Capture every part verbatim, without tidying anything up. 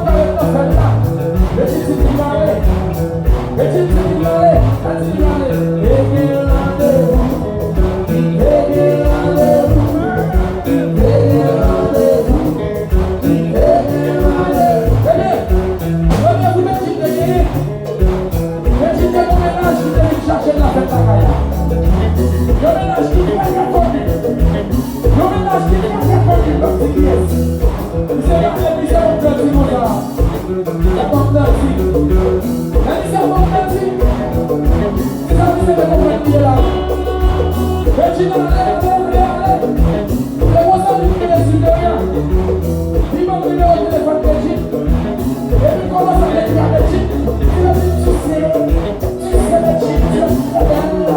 Pale nan fèt la. Bèjin di li pale. Bèjin di li pale. Sa di li pale. Te gen randevou. Te gen randevou. Te gen randevou. Te gen randevou. Ebyen, randevou Bèjin te genyen. Bèjin te gen yon mennaj ki te vin chache l nan fèt lakay la. Yon mennaj ki trè, trè koni. Yon mennaj ki trè, trè koni, m p ap di kiyès. Misye gade, misye ban m danti konsa. Misye ban m danti. Lè misye ban m danti, se sa misye te konprann li ye la. Bèjin ale, ale, ale, ale. Se konsa li vin resi de ryen. Li ban m nimewo telefòn Bèjin. Epi kòmanse ap ekri a Bèjin. Li di, tu sais, tu sais, Bèjin, tu es trop belle.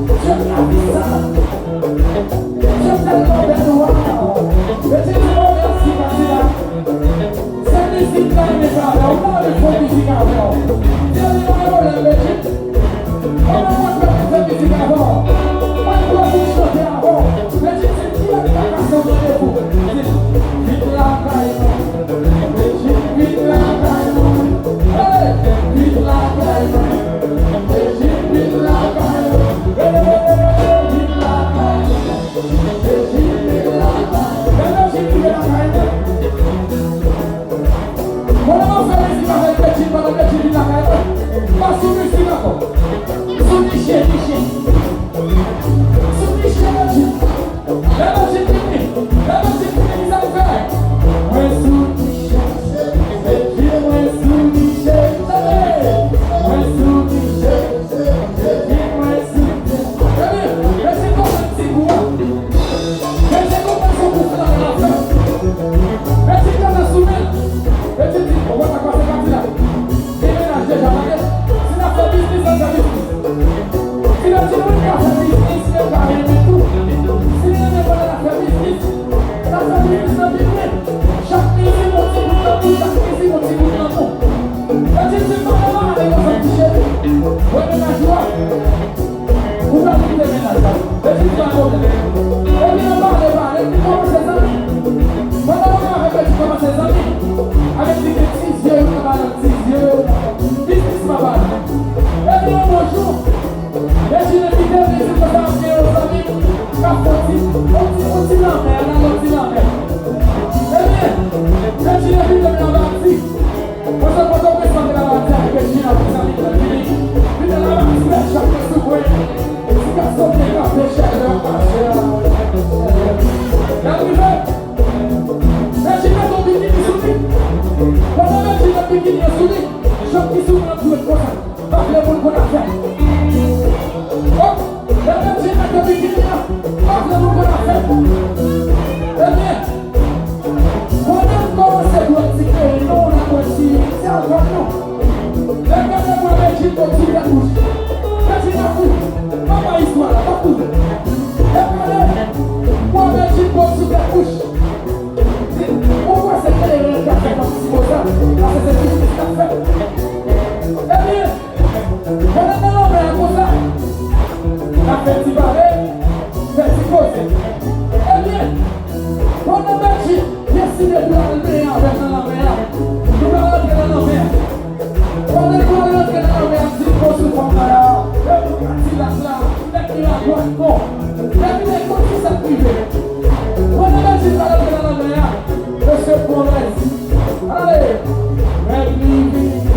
Tu es ravissante. Tu es tellement belle, waw. Bèjin di, oh, mèsi, Katila. Se mizik la, m renmen fè avè w. M ta renmen fè yon mizik avè w. Di li pa gen pwoblèm, Bèjin. Pandan w ap fè mizik avè w, mwen pral vin chante avè w. Bèjin di, kiyès k ap kase yon randevou? Di, vin lakay mwen. Bèjin, vin lakay mwen. Hey! Vin lakay mwen. Bèjin, vin lakay mwen. Hey! Vin lakay mwen. Bèjin, vin lakay mwen. Lè Bèjin rive lakay mwen, Pandan m ap fè mizik avèk Bèjin, pandan Bèjin vin lakay mwen, m pa sou mizik ankò. Sou niche, niche. Sou niche Bèjin. Lè Bèjin vini, lè Bèjin vini, kisa m fè? Mwen sou niche. Bèjin, mwen sou niche. Tande! Mwen sou niche. Bèjin, mwen sou niche. Ebyen, Bèjin konprann ti kou a. Bèjin konprann se kou flanke l ap fè. Bèjin kanpe sou men l. Bèjin di, ou wè sa k pase Katila? Gen mennaj deja, tande. Si n ap fè biznis, ann fè biznis. Si Bèjin wè n ka fè biznis, men l pa renmen tou. Si l renmen pandan n ap fè biznis, n ap fè biznis nan pi lwen. Chak mizik yon ti bout lanmou, chak mizik yon ti bout lanmou. Bèjin di, m pa nan bagay konsa, ti cheri. Wè mennaj ou a. Ou pral kite mennaj la. Bèjin di pa pwoblèm. Epi yo pale, pale, epi kòmanse zanmi. Pandan mwen avèk Bèjin kòmanse zanmi, avèk li gen ti zye yo nan balan, ti zye yo nan biznis pa balan. Epi yon bon jou, Bèjin envite m, li di konsa, m gen yon zanmi m k ap fè yon ti, yon ti, yon ti lanmè, nan yon ti lanmè. Ebyen, Bèjin envite m nan pati. Mwen sot Pòtoprens, m antre Labati avèk Bèjin, apre sa vin, vin, vin nan Labati, bèl chak te sou mwen. Ti gason byen kanpe, chèlè ap mache a. Lè m rive, Bèjin mete yon bikini sou li. Pandan Bèjin met bikini an sou li, jòk ki sou mwen an dwèt konsa. Pa vle moun konn afè. Oh, lè Bèjin mete bikini an, pa vle moun konn afè. Ebyen, pandan n kòmanse bwè ti kleren nou, n ap bwè ti, ti alkòl nou, lè gade bwa Bèjin bò sou tèt bouch. Bèjin ap ri. Papa istwa la, pa kouri. Lè gade bwa Bèjin bò sou tèt bouch. Ou kwè se kleren k ap fè kòm ti boza, paske se biznis k ap fè. Ebyen, pandan n nan lanmè a konsa, n ap fè ti pale, fè ti koze. Ebyen, pandan Bèjin deside pou l al benyen avè m nan lanmè a, nou pral rantre nan lanmè a. Pandan nou pral rantre nan lanmè a, m di l bon sou fanm nan la, e pou Kadilak la, nèg ki la dwat non. Epi men kout ki sa k rive. Pandan Bèjin pral rantre nan lanmè a, mesye pran lèz. Ale! Nèg li vini,